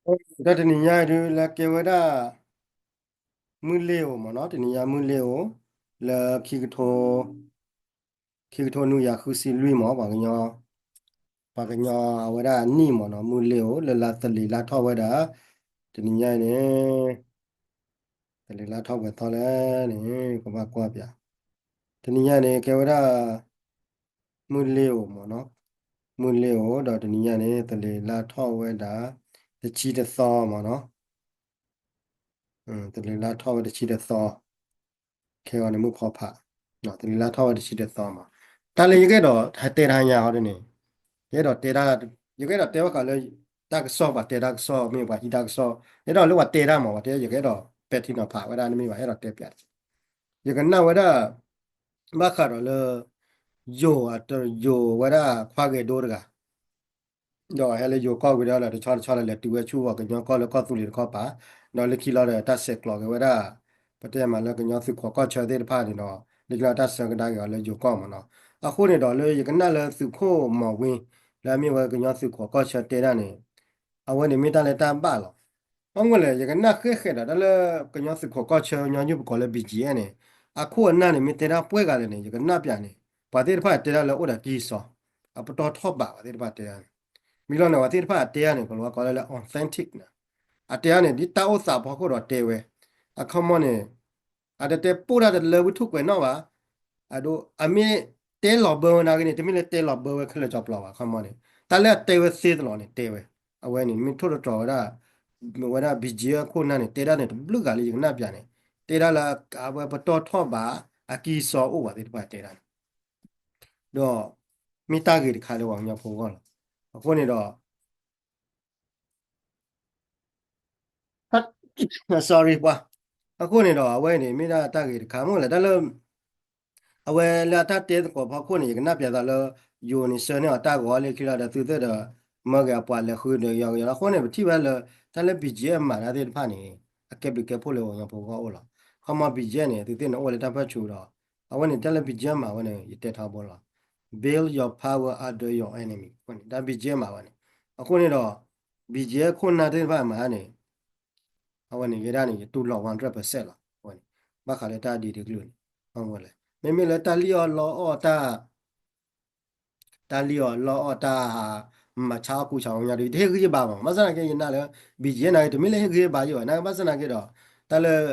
ဒီးတနံၤညါအံၤဒုးလၢကဲဝဲဒၣ် မုၢ်လ့ၤဧိၤမ့ၢ်နီၤ, တနံၤညါမုၢ်လ့ၤဧိၤ လၢ ခံကထိ ခံကထိနွံကယၤဃုဆံလွံၢ်မ့ၢ် ပှၤကညီ ပှၤကညီအဝဲဒၣ်နံၣ်မ့ၢ်နီၤ, မုၢ်လ့ၤဧိၤ လၢလါသလ့ၤလါထီၣ်ဝဲဒၣ် တနံၤညါအံၤန့ၣ် သလ့ၤလါထီၣ်ပှဲၤသီလဲၣ်န့ၣ် ကဘၣ်ကွၢ်ပၠး, တနံၤညါန့ၣ် ကဲဝဲဒၣ် မုၢ်လ့ၤဧိၤမ့ၢ်နီၤ, မုၢ်လ့ၤဧိၤ ဒီးတနံၤညါန့ၣ် သလ့ၤလါထီၣ်ဝဲဒၣ် တဆံတသီမ့ၢ်နီၤ, သလ့ၤလါထီၣ်ဝဲတဆံတသီ, ခဲအံၤန့ၣ်မုၢ်ဖီဖး, သလ့ၤလါထီၣ်ဝဲတဆံတသီမး, တၢ်လၢယကအဲၣ်ဒိးတဲတဟါညါအီၤဒ်န့ၣ်, ယအဲၣ်ဒိးတဲတၢ်, ယကအဲၣ်ဒိးတဲဘၣ်ဃးလၢ တၢ်ကစီၣ်ပှၤတဲတၢ်ကစီၣ် မ့ၢ်ပှၤဟံးတၢ်ကစီၣ်, ယအဲၣ်ဒိးလၢပှၤတဲတၢ်မး ပှၤတဲ ယကအဲၣ်ဒိးပဲာ်ထံနီၤဖးဝဲဒၣ် နမ့ၢ်ဘၣ်အဲၣ်ဒိးတဲပၠးတက့ၢ်, ယကနၣ်ဝဲဒၣ် ဘၣ်ဃးဒီးလၢ ယိၤအတယိၤဝဲဒၣ်ခွါဂဲၤဒိတဂၤ ဒီးဟဲလၢယိၤကီၢ်ဝံၤဒီးလီၤ တဆီတဆီလီၤ လဲၤတုၤဝဲဆူပှၤကညီကီၢ်လၢကီၢ်သူလ့ၤတခီပၤ, ဒီးလၢခံလီၤဒီးတၢ်ဆဲးကျိးက့ၤဝဲဒၣ် ပတဲမးလၢကညီသုးခိးကီၢ်ဆၢသ့ၣ်တဖၣ်န့ၣ်ဒီး လၢခံလီၤတၢ်ဆၢကဒါက့ၤအီၤလၢယိၤကီၢ်မ့ၢ်နီၤ, အဃိန့ၣ်ဒီးလၢယကနၣ်လၢသုးခိၣ်မီၤဝ့ လၢအမ့ၢ်ဝဲကညီသုးခိးကီၢ်ဆၢတဲဒၣ်န့ၣ် အဝဲန့ၣ်မ့ၢ်တၢ်လၢတၢ်ဘၣ်လီၤ. ဘၣ်မနုၤလဲၣ် ယကနၣ်ဃဲဃဲဒီး တၢ်လၢကညီသုးခိးကီၢ်ဆၢ ညီနုၢ်ပကိးလၢ ဘံၣ်ကၠံၣ်အဲၣ်န့ၣ် အခိၣ်အနၢ်န့ၣ် မ့ၢ်တဲဒၣ်ပှဲၤဂၤလဲၣ်န့ၣ် ယကနၣ်ပၠးန့ၣ် ပှၤသ့ၣ်တဖၣ်တဲဒၣ်လၢအိၣ်ဒီးကံၢ်စီ အပတီၢ်ထီၣ်ဘး ပှၤသ့ၣ်တဖၣ်တဲဒၣ်န့ၣ်, မ့ၢ်လီၤန့ၣ် ပှၤသ့ၣ်တဖၣ်တဲဒၣ်န့ၣ် ကလီၤဝါကိးလၢ authentic န့ၣ်, အတဲဒၣ်န့ၣ် ဒ်တၢ်အိၣ်သးဖီခိၣ်ဒီးတဲဝဲ, အခီမီန့ၣ် အတတဲပိၢ်တၢ်တလၢဝံထူၣ်ကွဲးနီၣ်ဘၣ်, အဒိ အမ့ၢ်တဲလီၤဘၢဝဲနာ်က့န့ၣ် တမ့ၢ်လၢတဲလီၤဘၢဝဲခဲလၢာ်ကၠီပျီဘၣ် အခီမီန့ၣ် တၢ်လၢအတဲဝဲသ့တလီၤန့ၣ် တဲဝဲ, အဝဲန့ၣ် မ့ၢ်ထိၣ်သတြီၤဝဲဒၣ် ဝဲဒၣ် ဘံၣ်ကၠံၣ်အဲၣ် အခိၣ်နၢ်န့ၣ် တဲဒၣ်န့ၣ် တဘျုးဂၤလၢယကနၣ်ပၠးန့ၣ် တဲဒၣ်လၢ အဝဲပတီၢ်ထီၣ်ဘး အကံၢ်စီအိၣ် ပှၤသ့ၣ်တဖၣ်တဲဒၣ်န့ၣ်, ဒီး မ့ၢ်တၢ်ဂ့ၤတခါလၢပှၤကညီဖိအဂီၢ်လီၤ. အဃိန့ၣ်ဒီး sorry ပှၤ, အဃိန့ၣ်ဒီး အဝဲန့ၣ် မ့ၢ်ဒၣ်တၢ်ဂ့ၤတခါ မ့ၢ်လဲၣ် တၢ်လၢ အဝဲလၢအတၢ်တဲသကိးဖီခိၣ်န့ၣ် ယကနၣ်ပၠးသးလၢ ယိၤန့ၣ်ဆှၢန့ၢ်အီၤတၢ်ဂီၤလၢခံလီၤဒီး သုသ့ၣ်ဒီး မၢက့ၤအပှၤလဲၤဃုဒီးယီၤကယီၤလီၤ. အဃိန့ၣ် ပထံၣ်ဝဲလၢ တၢ်လၢ ဘံၣ်ကၠံၣ်အဲၣ် မၤတၢ်သ့ၣ်တဖၣ်န့ၣ် အကဲဘျုးကဲဖှိၣ်လၢပှၤကညီဖိအဂီၢ်အိၣ်လီၤ. ခီမီ ဘံၣ်ကၠံၣ်အဲၣ် န့ၣ် သုသ့ၣ်န့ၣ်အိၣ်လၢတၢ်ဖၢၣ်ဆူဒီး အဝဲန့ၣ် တၢ်လၢ ဘံၣ်ကၠံၣ်အဲၣ် မၤဝဲန့ၣ် ယတဲထီဘိလီၤ. Build your power under your enemy အဃိန့ၣ် တၢ် ဘံၣ်ကၠံၣ်အဲၣ် မၤဝဲန့ၣ်, အဃိန့ၣ်ဒီး ဘံၣ်ကၠံၣ်အဲၣ် အခိၣ်နၢ်သ့ၣ်တဖၣ်မၤန့ၣ် အဝဲန့ၣ် ယဲဒၣ်န့ၣ် ယတူၢ်လိာ် one hundred percent လီၤ. အဝဲန့ၣ် ဘၣ်ဃးလၢတၢ်ဒ်တကလုာ်န့ၣ် ဘၣ်မနုၤလဲၣ် မ့မ့ၢ်လၢတၢ်လံၣ်အီၣ်လီအီၣ်တၢ် တၢ်လံၣ်အီၣ်လီအီၣ်တၢ် မၤဆါအီၣ်ကူဆါအီၣ်ညါဒီး တဟ့ၣ်ဂံၢ်ဟ့ၣ်ဘါဘၣ်. ဘၣ်ဆၣ်သနာ်က့ ယနာ်လၢ ဘံၣ်ကၠံၣ်အဲၣ် နာ်က့ တမ့ၢ်လၢဟ့ၣ်ဂံၢ်ဟ့ၣ်ဘါယံၤဘၣ် နာ်က့ ဘၣ်ဆၣ်သနာ်က့ဒီး တၢ်လၢ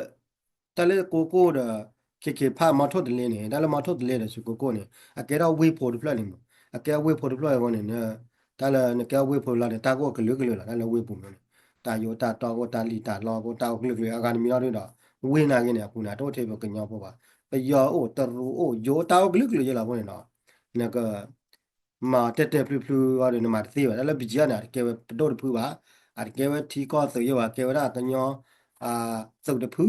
တၢ်လၢကိကိၣ်ဒီး ခ့ခ့ဖး မီထိၣ်တလ့န့ၣ် တၢ်လၢမီထိၣ်တလ့ဒီး ဆူကိကိၣ်န့ၣ် အကဲထီၣ်ဝ့ၢ်ဖိတဖျၢၣ်လံမး. အကဲထီၣ်ဝ့ၢ်ဖိတဖျၢၣ်အဃိန့ၣ် တၢ်လၢနကဲထီၣ်ဝ့ၢ်ဖိလီၤန့ၣ် တၢ်ကအိၣ်ကလုာ်ကလုာ်လီၤ. တၢ်လၢဝ့ၢ်ပူၤမ့ၢ်န့ၣ် တၢ်ယိးတၢ်တီကအိၣ် တၢ်လံၣ်တၢ်လီကအိၣ် တၢ်အိၣ်ကလုာ်ကလုာ် အဂၤတမံၤလီၤဒုဒီး ဝ့ၢ်နာ်က့န့ၣ် အပူၤန့ၣ် တအိၣ်ထဲပကညီဖိဘၣ်. ပယီၤအိၣ် တရူးအိၣ် ယိၤ တၢ်အိၣ်ကလုာ်ကလုာ်ယဲလီၤအဃိန့ၣ်ဒီး နက မၤတဲာ်တဲာ်ဖျုးဖျုးအီၤဒီး နမၤတသ့ဘၣ်. တၢ်လၢ ဘံၣ်ကၠံၣ်အဲၣ် န့ၣ် တကဲဝဲပဒိၣ်တဖုဘၣ်, အတကဲဝဲထံကီၢ်သုးယဲဘၣ်, ကဲဝဲဒၣ်ကညီ သုးတဖု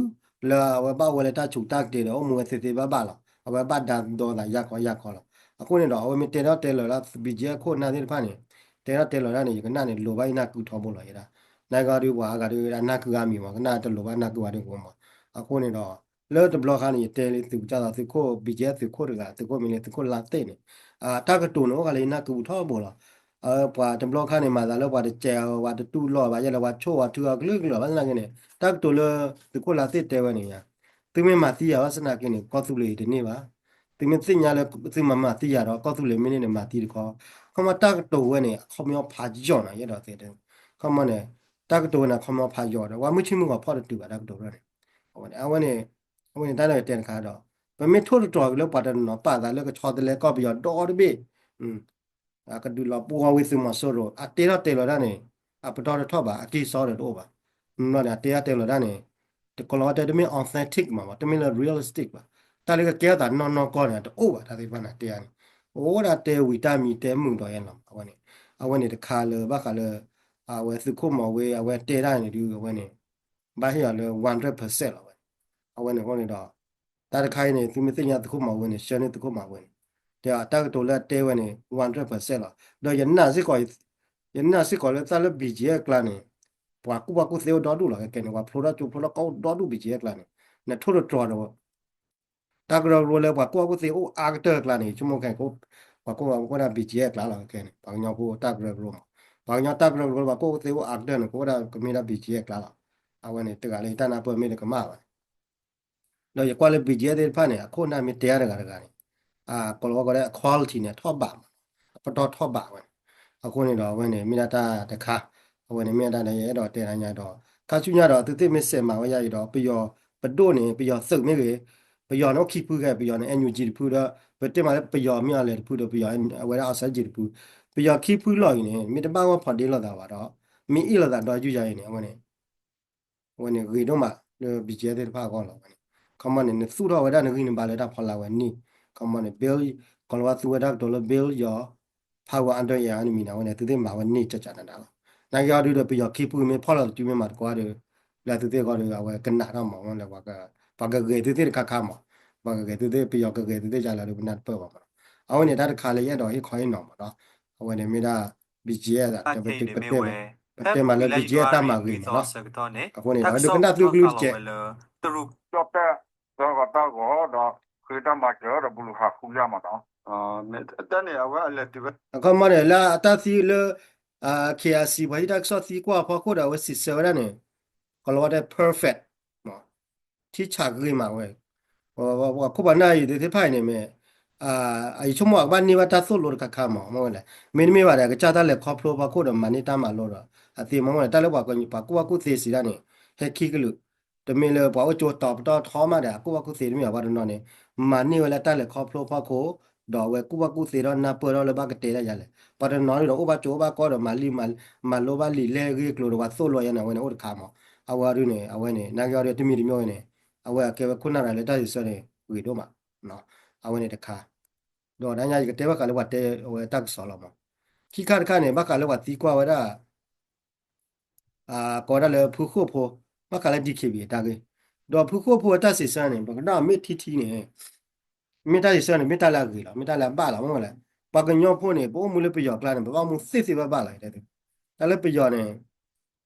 လၢအဝဲဘၣ်အိၣ်ဝဲလၢတၢ်ဆူးတၢ်ကတ့ၤဒီး အိၣ်မူဝဲသ့သ့ဘၣ်ဘၣ်လီၤ. အဝဲဘၣ်ဒါဒီသးယါခီယါခီလီၤ. အဃိန့ၣ်ဒီး အဝဲမ့ၢ်တဲထီၣ်တဲလီၤလၢ ဘံၣ်ကၠံၣ်အဲၣ် အခိၣ်နၢ်သ့ၣ်တဖၣ်န့ၣ် တဲထီၣ်တဲလီၤဒၣ်န့ၣ် ယကနၣ်န့ၣ် လိၤဘၣ်ယနၢ်ကုထီဘိလီၤယဲဒၣ်. နဂၤဒီးပှၤအဂၤဒီး အနၢ်ကုဂၤမံၤမး ကနၣ်တလိၤဘၣ်နၢ်ကုဝဲဒၣ်ကအိၣ်မး. အဃိန့ၣ်ဒီး လၢတဘျီခါန့ၣ် ယတဲလၢသုးကစၢ်သီ သုးခိၣ် ဘံၣ်ကၠံၣ်အဲၣ် သုးခိၣ်တဂၤ သုးခိၣ်မ့ၢ်လၢသုးခိၣ်လါသ့ၣ်န့ၣ် တၢ်ကတိၤန့ၣ် အိၣ်ဃာ်လၢယနၢ်ကုပူၤထီဘိလီၤ. ပှၤတဘျီခါန့ၣ် မၤသးလၢပှၤတစဲးအီၤ ပှၤတတူၢ်လိာ်ဘၣ်ယဲလၢ ပှၤဆိၣ်အီၤထုအီၤကလုာ်ကလုာ် ဘၣ်ဆၣ်သနာ်က့န့ၣ် တၢ်ကတိၤလၢ သုးခိၣ်လါသ့ၣ်တဲဝဲန့ၣ် သုမ့ၢ်မၤသံယၤ ဘၣ်ဆၣ်သနာ်က့န့ၣ် ကီၢ်သူလ့ၤတန့ၢ်ဘၣ်. သုမ့ၢ်သ့ၣ်ညါလၢသုမၤမၤသံယၤဒီး ကီၢ်သူလ့ၤမ့ၢ်န့ၢ်န့ၣ် မၤသံတခီ, ခီမီတၢ်ကတိၤဝဲန့ၣ် အခီပညီဖးယိာ်နီၤ ယအဲၣ်ဒိးသ့ၣ်, ခီမီန့ၣ် တၢ်ကတိၤဝဲန့ၣ် အခီပညီဖးယိာ်ဒီး ပှၤမုၢ်ဆ့ၣ်မုၢ်ဂီၤဖီၣ်တတုၤဘၣ်တၢ်ကတိၤဝဲန့ၣ်, အဝဲန့ၣ် အဝဲန့ၣ်တၢ်လၢတဲတခါဒီး ပမ့ၢ်ထိၣ်သတြီၤက့ၤလၢပှၤတနီၤနီၤပာ်သးလၢကဆီတလဲကီၢ်ပယီၤဒီတဘ့ၣ် ကဒုးလီၤပှီၢ်ဝံသုးမီၤစိရိၤ အတဲထီၣ်တဲလီၤတၢ်န့ၣ် အပတီၢ်တထီၣ်ဘၣ် အကံၢ်စီဒီးတအိၣ်ဘၣ်. မ့ၢ်လီၤန့ၣ် အတဲထီၣ်တဲလီၤတၢ်န့ၣ် တကလီၤတဲတမ့ၢ် authentic မး တမ့ၢ်လၢ realistic ဘၣ်. တၢ်လၢကကဲထီၣ်သးနီၢ်နီၢ်ကီၢ်န့ၣ် တအိၣ်ဘၣ် တၢ်သ့ၣ်တဖၣ်န့ၣ် တဲန့ၣ် အိၣ်ဒၣ်တဲဝံၤတၢ်မံၤတဲမုာ်ဒီးယဲလီၤ အဝဲန့ၣ်, အဝဲန့ၣ်တခါလၢဘၣ်ဃးလၢ အဝဲသုးခိၣ်မီၤဝ့ အဝဲတဲတၢ်န့ၣ်ဒုး အဝဲန့ၣ် ဘၣ်ဟ့ၣ်အီၤလၢ one hundred percent လီၤဝဲ. အဝဲန့ၣ်အဃိန့ၣ်ဒီး တၢ်တခါအံၤန့ၣ် သုမ့ၢ်သ့ၣ်ညါသုးခိၣ်မီၤဝ့န့ၣ် ဆှၢန့ၢ်သုးခိၣ်မီၤဝ့န့ၣ် တဲအီၤတၢ်ကတိၤလၢအတဲဝဲန့ၣ် one hundred percent လီၤ. ဒီးယနာ်စ့ၢ်ကီး ယနာ်စ့ၢ်ကီးလၢတၢ်လၢ ဘံၣ်ကၠံၣ်အဲၣ် အကျါန့ၣ် ပှၤကူၣ်ဘၣ်ကူၣ်သ့အိၣ်ဒီဒူၣ်လီၤ. ခဲကဲန့ၣ် ပှၤဖျိထီၣ်ကၠိဖျိထီၣ်ကီၢ်အိၣ်ဒီဒူၣ် ဘံၣ်ကၠံၣ်အဲၣ် အကျါန့ၣ် နထိၣ်တတြီၤဒီး တၢ်ကရၢကရိလၢပှၤကူၣ်ဘၣ်ကူၣ်သ့အိၣ်အါကတၢၢ်အကျါန့ၣ် ဆိကမိၣ်ခဲ ပှၤကူၣ်ဘၣ်ကူၣ်သ့ဒၣ် ဘံၣ်ကၠံၣ်အဲၣ် အကျါလီၤ. ခဲကဲန့ၣ် ပှၤကညီဖိတၢ်ကရၢကရိမး ပှၤကညီတၢ်ပနီၣ်ကရၢ ပှၤကအိၣ်သ့အိၣ်အါကတၢၢ်န့ၣ် ကအိၣ်ဒၣ်ကမ့ၢ်ဒၣ် BGF အကျါလီၤ. အဝဲန့ၣ် တဂၤလၢယတၢ်နၢ်ပၢၢ်မ့ၢ်တကမၣ်ဘၣ်န့ၣ် ဒီးယကွၢ်လၢ BGF သ့ၣ်တဖၣ်န့ၣ် အခိၣ်နၢ်မ့ၢ်တဲတဂၤတဂၤန့ၣ် ကိးလီၤဝဲကိးဒဲး အ quality န့ၣ် အထီၣ်ဘးမး, အပတီၢ်ထီၣ်ဘးဝဲန့ၣ်. အဃိန့ၣ်ဒီး အဝဲန့ၣ် မ့ၢ်ဒၣ်တၢ်တခါ, အဝဲန့ၣ်မ့ၢ်ဒၣ်တၢ်လၢယအဲၣ်ဒိးတဲဒၣ်ညါဒီး ခါဆူညါဒီး သုသ့ၣ်မ့ၢ်စဲးမၤဝဲယါအံၤဒီး ပယီၤပဒိၣ်န့ၣ် ပယီၤသုးမ့ၢ်ဂ့ၤ, ပယီၤန့ၣ်အိၣ်ခံဖုဂ့ၤ, ပယီၤန့ၣ် NUG တဖုဒီး ပတဲမးလၢပယီၤမ့ၢ်အီၤလဲၤတဖုဒီး ပယီၤအဝဲဒၣ် အီစၢကၠံတဖု, ပယီၤခံဖုလီၢ်အံၤန့ၣ် မ့ၢ်တဘၣ်ဂီၢ်ဖီဒ့လိာ်သးဘၣ်ဒီး မ့ၢ်အ့ၣ်လိာ်သးဒီးယူၢ်ယါအံၤန့ၣ် အဝဲန့ၣ် အဝဲန့ၣ်ဂ့ၤဒိၣ်မးလၢ BGF သ့ၣ်တဖၣ်အဂီၢ်လီၤ. အဝဲန့ၣ် ခီမီန့ၣ် နသူၣ်ထီၣ်ဝဲဒၣ်နဂံၢ်နဘါလၢတၢ်ဖီလာ်ဝဲန့ၣ်, ခီမီန့ၣ် build ကိးလီၤဝဲသူဝဲဒၣ်ကတိၤလၢ build your power under your enemy န့ၣ် အဝဲန့ၣ် သုသ့ၣ်မၤဝဲန့ၣ်ကကနၤဒၣ်လီၤ. နာ်က့အီၤဒုဒီး ပယီၤခံဖုမ့ၢ်ဖီၣ်လီၤတစုမ့ၢ်မၤတကွၢ်ဒီး လၢသုသ့ၣ်အဂီၢ်ဒီး အဝဲကနးတၢ်မးလၢ ပှၤကဂဲၤသုသ့ၣ်တခါခါမး, ပှၤကဂဲၤသုသ့ၣ် ပယီၤကဂဲၤသုသ့ၣ်ယါလၢဒုပနၢ်တပၢၢ်ဘၣ်မး. အဝဲန့ၣ်တၢ်တခါလၢယအဲၣ်ဒိးဟ့ၣ်ခီဟ့ၣ်နီၤမးဒီး အဝဲန့ၣ်မ့ၢ်ဒၣ် BGF ပတဲမးလၢ BGF တၢ်မၤဂ့ၤမးနီၤ. အဃိန့ၣ် ဒုကနၣ်သုကလုၢ်တကဲး ကၠီၣ်တဲၣ် ဒီးတၢ်ဂီၤတၢ်ဂီၤဒီး ဃ့တၢ်မၤစၢၤဒီး ဘူးလူၤဟးဃုယါမးနီၤ. တၢ်န့ၣ် အဝဲအလဲၤတုၤဝဲ အခီမီန့ၣ် လၢအတၢ်သံလၢ KIC ပှၤဟံးတၢ်ကစီၣ်သံကွၢ်အဖီခိၣ်ဒီး အဝဲစံးဆၢဝဲဒၣ်န့ၣ် ကိးလီၤဝဲတဲ perfect ထံဆးဂ့ၤမးဝဲ ပှၤခိၣ်ပှၤနၢ်အံၤသ့ၣ်တဖၣ်အံၤန့ၣ်မ့ၢ် အယဆိကမိၣ်အကဘၣ်န့ၢ်ဘၣ်တၢ်သိၣ်လိတခါခါမး မ့ၢ်ဝဲလဲၣ်. မ့တမ့ၢ်ဘၣ်ဒီး အကစၢ်တၢ်လဲၤခီဖျိဖီခိၣ်ဒီး မၤန့ၢ်တၢ်မၤလိဒီး အသ့မ့ၢ်ဝဲလဲၣ်. တၢ်လၢပှၤကူၣ်ဘၣ်ကူၣ်သ့စံးဒၣ်န့ၣ် ဟဲခံကလုာ် တမ့ၢ်လၢပှၤအိၣ်ကၠိတီၤပတီၢ်ထီမးဒီး အကူၣ်ဘၣ်ကူၣ်သ့တမ့ၢ်ဘၣ် ပှၤတနီၤန့ၣ် မၤန့ၢ်ဝဲလၢတၢ်လဲၤခီဖျိဖီခိၣ် ဒီးအဝဲကူၣ်ဘၣ်ကူၣ်သ့ဒီးနၢ်ပၢၢ်ထီၣ်လၢဘၣ်ကတဲဒၣ်ယၤလဲၣ်. ပှၤတနီၤန့ၣ်ဒီးအိၣ်ဘၣ်ကၠိအိၣ်ဘၣ်ကီဒီး မၤလံ မၤလိဘၣ်လံာ်လဲၢ်ဂ့ၢ်ကျိၤဒီး ပှၤသိၣ်လိယါန့ၣ် အဝဲန့ၣ်အိၣ်တခါမး. အဝဲဒုန့ၣ် အဝဲန့ၣ် နာ်က့အီၤဒီးတမံၤတမံၤဝဲန့ၣ် အဝဲအကဲဝဲခိၣ်နၢ်ရၤလၢတၢ်စံးဆၢန့ၣ် ဂ့ၤဒိၣ်မး အဝဲန့ၣ်တခါ. ဒီးဒ်ညါယကတဲဘၣ်ဃးလၢပှၤတဲအဝဲတၢ်ကစီၣ်လီၤမး. ခံခါတခါန့ၣ် ဘၣ်ဃးလၢပှၤသံကွၢ်ဝဲဒၣ် ကိးဝဲဒၣ်လၢဖုဃိၣ်ဖိ ဘၣ်ဃးလၢ DKBA အတၢ်ဂ့ၢ်, ဒီးဖုဃိၣ်ဖိအတၢ်စံးဆၢန့ၣ် ပကနၣ်မ့ၢ်ထံထံန့ၣ် မ့ၢ်တၢ်စံးဆၢန့ၣ် မ့ၢ်တၢ်လၢအဂ့ၤလီၤ, မ့ၢ်တၢ်လၢအဘၣ်လီၤ, မ့ၢ်ဝဲလဲၣ်. ပှၤကညီဖိန့ၣ် ပအိၣ်မူလၢပယီၤကျါန့ၣ် ပဘၣ်မူသ့သ့ဘၣ်ဘၣ်လီၤ. တၢ်လၢပယီၤန့ၣ်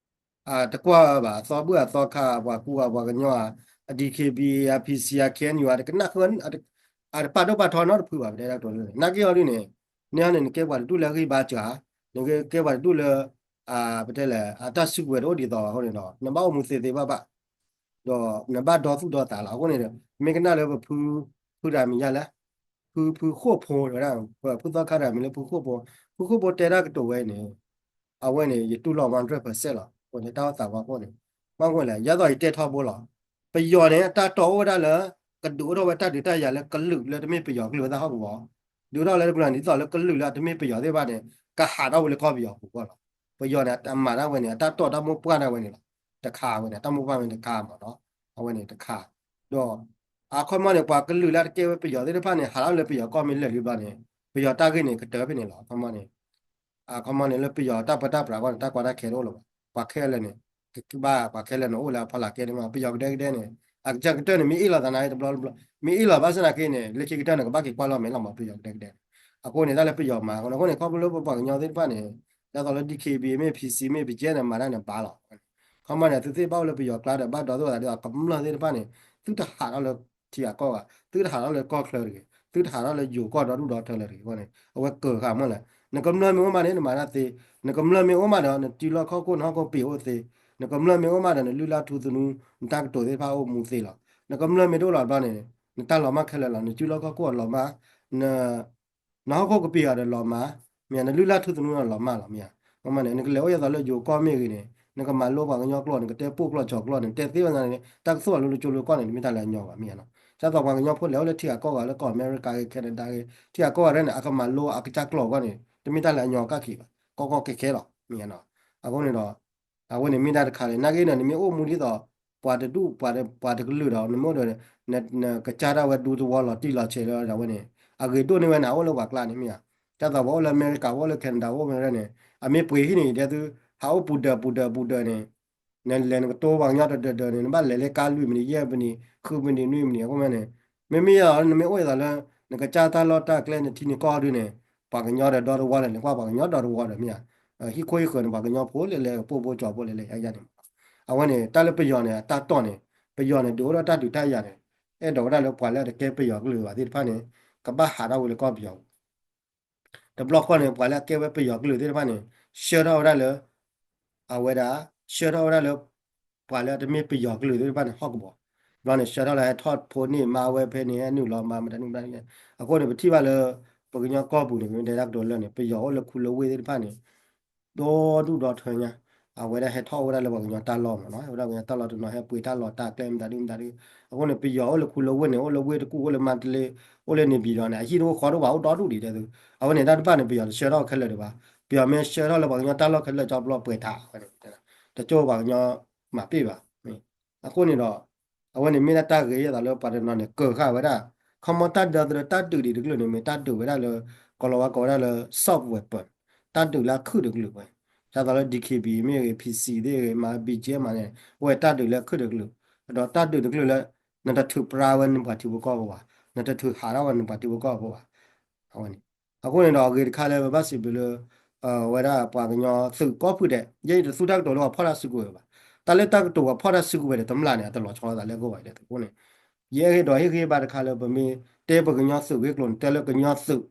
တကွၢ်ဘၣ်အသီဘုၣ်အသီခါ ပှၤကူၣ်ဘၣ်ပှၤကညီဧါ, အ DKBA အ PC အ KNU ဧါ တကနၣ်ဃု အတပာ်ဒိၣ်ပာ်ထီနီတဖုဘၣ် ပတဲဒၣ်ကတိၤလၢ နာ်က့အီၤဒုန့ၣ် န့ၣ်ဟီန့ၣ် နကဲပှၤတဒူၣ်လၢအဂံၢ်ဘါစှၤ, နကဲပှၤတဒူၣ်လၢ ပတဲလဲၣ် အတၢ်စုကဝဲၤတအိၣ်ဒ်သိးဘၣ်အဃိန့ၣ်ဒီး နဘၣ်အိၣ်မူသ့သ့ဘၣ်ဘၣ် ဒီးနဘၣ်ဒီသူၣ်ဒီသးလီၤ. အဃိန့ၣ်ဒီး မ့ၢ်ကနၣ်လၢပဖု ဖုတဂၤမံၤညါလဲၣ်, ဖု ဖုဃိၣ်ဖိဝဲဒၣ် ဖုသီခါတဂၤမံၤလၢဖုဃိၣ်ဖိ, ဖုဃိၣ်ဖိတဲတၢ်ကတိၤဝဲန့ၣ် အဝဲန့ၣ် ယတူၢ်လိာ် one hundred percent လီၤ. အဃိန့ၣ် တၢ်အိၣ်သးဝဲအဃိန့ၣ် ဘၣ်မနုၤလဲၣ် ယဲသိးယတဲထီဘိလီၤ. ပယီၤန့ၣ် အတၢ်တီၢ်အိၣ်ဝဲဒၣ်လၢ ကဒုးအိၣ်ထီၣ်ဝဲတၢ်ဒုးတၢ်ယၤလၢကလုာ်လၢတမ့ၢ်ပယီၤကလုာ်ဝဲသ့ၣ်ဟီၣ်ကဝီၤ, ဒုးအိၣ်ထီၣ်လၢတကလုာ်န့ၣ် ဒ်သိးလၢကလုာ်လၢအတမ့ၢ်ပယီၤသ့ၣ်တဖၣ်န့ၣ် ကဟးထီၣ်ဝဲလၢကီၢ်ပယီၤပူၤအဂီၢ်လီၤ. ပယီၤန့ၣ် အမၤတၢ်ဝဲန့ၣ် အတၢ်တီၢ်တၢ်မိၢ်ပှၢ်တၢ်ဝဲန့ၣ်လီၤ. တခါဝဲန့ၣ် တၢ်မိၢ်ပှၢ်ဝဲန့ၣ်တခါမးနီၤ. အဝဲန့ၣ်တခါ ဒီး အခီမီန့ၣ် ပှၤကလုာ်လၢအတကဲဝဲပယီၤသ့ၣ်တဖၣ်န့ၣ် ဟးထီၣ်လၢပယီၤကီၢ်မ့ၢ်လၢာ်လံဘျီန့ၣ် ပယီၤတၢ်ဂ့ၢ်န့ၣ် ကတၢၢ်ဖဲန့ၣ်လီၤ. အခီမီန့ၣ် အခီမီန့ၣ် လၢပယီၤတၢ်ပၢတၢ်ပြးအဂီၢ်န့ၣ် တၢ်ကီတၢ်ခဲတအိၣ်လၢၤဘၣ်. ပှၤခဲလၢာ်န့ၣ် ကဘၣ်ပှၤခဲလၢာ်န့ၣ် အိၣ်လၢအဖီလာ်ကဲန့ၣ်မး ပယီၤကဒဲကဒဲန့ၣ် အကစၢ်ကတၢၢ်န့ၣ် မ့ၢ်အ့ၣ်လိာ်သးနာ်က့တဘျီတဘျီ မ့ၢ်အ့ၣ်လိာ်ဘၣ်ဆၣ်နာ်က့န့ၣ် လၢခံကတၢၢ်န့ၣ် ကဘၣ်က့ၤကွၢ်လီၤမဲာ်လီၤမး ပယီၤကဒဲကဒဲန့ၣ်. အဃိန့ၣ် တၢ်လၢပယီၤမၤအဃိန့ၣ် အဃိန့ၣ် ခီဖျိလၢပပှၤကညီသ့ၣ်တဖၣ်န့ၣ် ဒ်သိးလၢ DKBA မ့ၢ် PC မ့ၢ် ပကဲန့ၣ် မၤတၢ်န့ၣ်ဘၣ်လီၤ. ခီမီန့ၣ် သုသ့ၣ်ဘၣ်အိၣ်လၢပယီၤကျါဒီး ဘၣ်ဒီသူၣ်သးဒီး ကမျၢၢ်သ့ၣ်တဖၣ်န့ၣ် သုတဟးထီၣ်လၢထံဂၤကီၢ်ဂၤ သုတဟးထီၣ်လၢကီၢ်ချၢတဂ့ၤ သုတဟးထီၣ်လၢယိၤကီၢ်ဒီဒူၣ်ဒီထၢလၢၤတဂ့ၤအဃိန့ၣ် အဝဲကၢၤဃာ်မ့ၢ်လဲၣ်. နကမျၢၢ်မ့ၢ်အိၣ်မးန့ၣ် နမၤတၢ်သ့, နကမျၢၢ်မ့ၢ်အိၣ်မးဒီး နစုလီၢ်ခီၣ်ခိၣ် နဟီၣ်ခိၣ်ပ့ၤအိၣ်သ့, နကမျၢၢ်မ့ၢ်အိၣ်မးဒီး နလုၢ်လၢ်ထူသနူ နတၢ်ကတိၤသ့ၣ်တဖၣ်အိၣ်မူသ့လီၤ. နကမျၢၢ်မ့ၢ်တအိၣ်လီၤဘျီန့ၣ် နတၢ်လီၤမၢ်ခဲလၢာ်လီၤ, နစုလီၢ်ခီၣ်ခိၣ်အလီၤမၢ် နဟီၣ်ခိၣ်ကပ့ၤအီၤဒီးလီၤမၢ်, မ့ၢ်ဧါ, နလုၢ်လၢ်ထူသနူဒီးလီၤမၢ်လီၤ, မ့ၢ်ဧါ. မ့ၢ်န့ၣ် နကလဲၤအိၣ်ဒ်သိးလၢယိၤကီၢ်မ့ၢ်ဂ့ၤန့ၣ် နကမၤလိပှၤကညီကျိာ် နကတဲပိာ်ကျိာ်ကၠီၤကျိာ်န့ၣ် တဲသ့ဝဲန့ၣ် တၢ်ကသိၣ်အလိၤလၢကၠိလၢကီၢ်န့ၣ် တမ့ၢ်တၢ်လၢအညီဘၣ် မ့ၢ်ဧါနီၤ. ဒ်သိးပှၤကညီဖိလဲၤအိၣ်လၢထံဂၤကီၢ်ဂၤလၢကီၢ်အမဲရကၤဂ့ၤ Canada ဂ့ၤ ထံဂၤကီၢ်ဂၤဒၣ်န့ၣ် အကမၤလိအကစၢ်ကျိာ်အဂီၢ်န့ၣ် တမ့ၢ်တၢ်လၢအညီကၢ်ခံဘၣ် ကီကီခဲခဲလီၤ မ့ၢ်ဧါနီၤ. အဃိန့ၣ်ဒီး အဝဲန့ၣ်မ့ၢ်တၢ်တခါလၢ နာ်က့န့ၣ် နမ့ၢ်အိၣ်မူဒ်သိး ပှၤတဒူၣ် ပှၤတကလုာ်ဒီး နမ့ၢ်အိၣ်ဒီး နကစၢ်ဒၣ်ဝဲဒူသဝီလီၤတံၢ်လီၤဆဲးလၢအဝဲန့ၣ် အဂ့ၤဒိၣ်န့ၢ်ဝဲန့ၣ် အအိၣ်လၢပှၤကျါန့ၣ်မ့ၢ်ဧါ. ဒ်သိးပှၤအိၣ်လၢအမဲရကၤ ပှၤအိၣ်လၢ Canada ပှၤအိၣ်ဝဲန့ၣ် အမ့ၢ်ပှ့ၤဟံၣ်န့ၣ် ဒ်သိး ဟးအိၣ်ပူၤဒၢးပူၤဒၢးပူၤဒၢးန့ၣ် နလဲၤနကတိၤပှၤကညီတဒၢးဒၢးန့ၣ် နဘၣ်လဲၤလၢကါလွံၢ်မံးနံး ယဲၢ်မံးနံး ဃုမံးနံး နွံမံးနံး အဃိမ့ၢ်န့ၣ် မ့မ့ၢ်ယၤ နမ့ၢ်အိၣ်ဒ်သိးလၢ နကစၢ်တၢ်လီၢ်တၢ်ကျဲ နထံနကီၢ်ဒုန့ၣ် ပှၤကညီဒီးဒီသဝီဒီး လဲၤကွၢ်ပှၤကညီဒီသဝီဒီးမ့ၢ်ဧါ. ဟံၣ်ခိၣ်ဟံၣ်ဃၢၤန့ၣ် ပှၤကညီဖိလဲၤလဲၤ ပိာ်ဖိကၠီၤဖိလဲၤလဲၤယါယါန့ၣ် အဝဲန့ၣ် တၢ်လၢပယီၤန့ၣ် အတၢ်တီၢ်န့ၣ် ပယီၤန့ၣ် ဒုးအိၣ်ဒီးတၢ်ဒုးတၢ်ယၤန့ၣ် အဲၣ်ဒိးဝဲဒၣ်လၢပှၤလၢအတကဲပယီၤကလုာ်ဘၣ်သ့ၣ်တဖၣ်န့ၣ် ကဘၣ်ဟးထီၣ်ဝဲလၢကီၢ်ပယီၤပူၤ တဘျီဃီန့ၣ် ပှၤလၢအကဲဝဲပယီၤကလုာ်သ့ၣ်တဖၣ်န့ၣ် ဆှၢထီၣ်ဝဲဒၣ်လၢ အဝဲဒၣ် ဆှၢထီၣ်ဝဲဒၣ်လၢ ပှၤလၢအတမ့ၢ်ပယီၤကလုာ်သ့ၣ်တဖၣ်န့ၣ် ဟီၣ်ကဝီၤ, ဘျီန့ၣ် ဆှၢထီၣ်လၢဟဲထီၣ်ဖိန့ၢ်မါဝဲဖဲန့ၣ် ဟဲနုာ်လီၤမၤမတၤနုၤမတၤနုၤ, အဃိန့ၣ် ပထံၣ်ဘၣ်လၢ ပကညီကီၢ်ပူၤန့ၣ် ပမ့ၢ်တဲတၢ်ကတိၤလၢာ်န့ၣ် ပယီၤအိၣ်လၢခူလၢဝ့ၢ်သ့ၣ်တဖၣ်န့ၣ် ဒီဒူၣ်ဒီထၢညါ, အဝဲဒၣ်ဟဲထီၣ်အိၣ်ဝဲဒၣ်လၢပှၤကညီတၢ်လီၢ်မးနီၤ, ဟဲဝဲဒၣ်ပှၤကညီတၢ်လီၢ်တနီၤဟဲပှ့ၤတၢ်လီၢ်တၢ်ကျဲမတၤဒုမတၤဒု, အဃိန့ၣ် ပယီၤအိၣ်လၢခူလၢဝ့ၢ်န့ၣ် အိၣ်လၢဝ့ၢ်တကူၣ် အိၣ်လၢမါတလ့ အိၣ်လၢန့ၣ်ပၠံၤဒီးန့ၣ် အဟံၣ်တအိၣ်ဃီတအိၣ်ဘၣ် အိၣ်ဒီဒူၣ်ဒံးတဲသု, အဝဲန့ၣ်တၢ်တဖၣ်န့ၣ် ပယီၤတဆှၢထီၣ်ခဲလၢာ်ဒံးဘၣ်, ပယီၤမ့ၢ်ဆှၢထီၣ်လၢပှၤကညီတၢ်လီၢ်ခဲလၢာ် ကၠီပျီပှဲၤထးဝဲန့ၣ်, တကၠိပှၤကညီမၤပ့ၢ်ဘၣ်, အဃိန့ၣ်ဒီး အဝဲန့ၣ်မ့ၢ်ဒၣ်တၢ်ဂ့ၤအသးလၢပှၤတနီၤန့ၣ် ကၢၤဃာ်ဝဲဒၣ်, ခီမီတၢ်ဒၢသုးဒီးတၢ်ဒုးဒံးတကလုာ်န့ၣ် မ့ၢ်တၢ်ဒုးဝဲဒၣ်လၢ ကီၤလၤဝါကိးဝဲဒၣ်လၢ soft weapon, တၢ်ဒုးလၢအခုၣ်တကလုာ်ဝဲ, ဒ်သိးလၢ D K B A မ့ၢ်ဂ့ၤ P C သ့ၣ်ဂ့ၤ မၤ B G F မၤန့ၣ် အဝဲတၢ်ဒုးလၢအခုၣ်တကလုာ်, ဒီးတၢ်ဒုးတကလုာ်လၢ နတထုးပြါဝဲနပှၤထံဖိကီၢ်ဖိဘၣ်, နတထုးဟးထီၣ်ဝဲနပှၤထံဖိကီၢ်ဖိဘၣ်, အဝဲန့ၣ် အဃိန့ၣ်ဒီးအဂ့ၤတခါလၢပဘၣ်စံးဘျုးလၢ ဝဲဒၣ်ပှၤကညီသုးကိးဖုဒဲး ယဲယတသူတၢ်ကတိၤလၢပှၤဖီၣ်တၢ်စုကဝဲၤဘၣ်, တၢ်လၢတၢ်ကတိၤပှၤဖီၣ်တၢ်စုကဝဲၤဒီးတမျၢ်န့ၣ် အတလီၤဆီလိာ်သးလၢအဂီၢ်ဘၣ်အဃိန့ၣ်, ယအဲၣ်ဒိးဟ့ၣ်ဂံၢ်ဘါတခါလၢပမ့ၢ်တဲပကညီသုးဂ့ၢ်ကျိၤန့ၣ် တဲလၢကညီသုး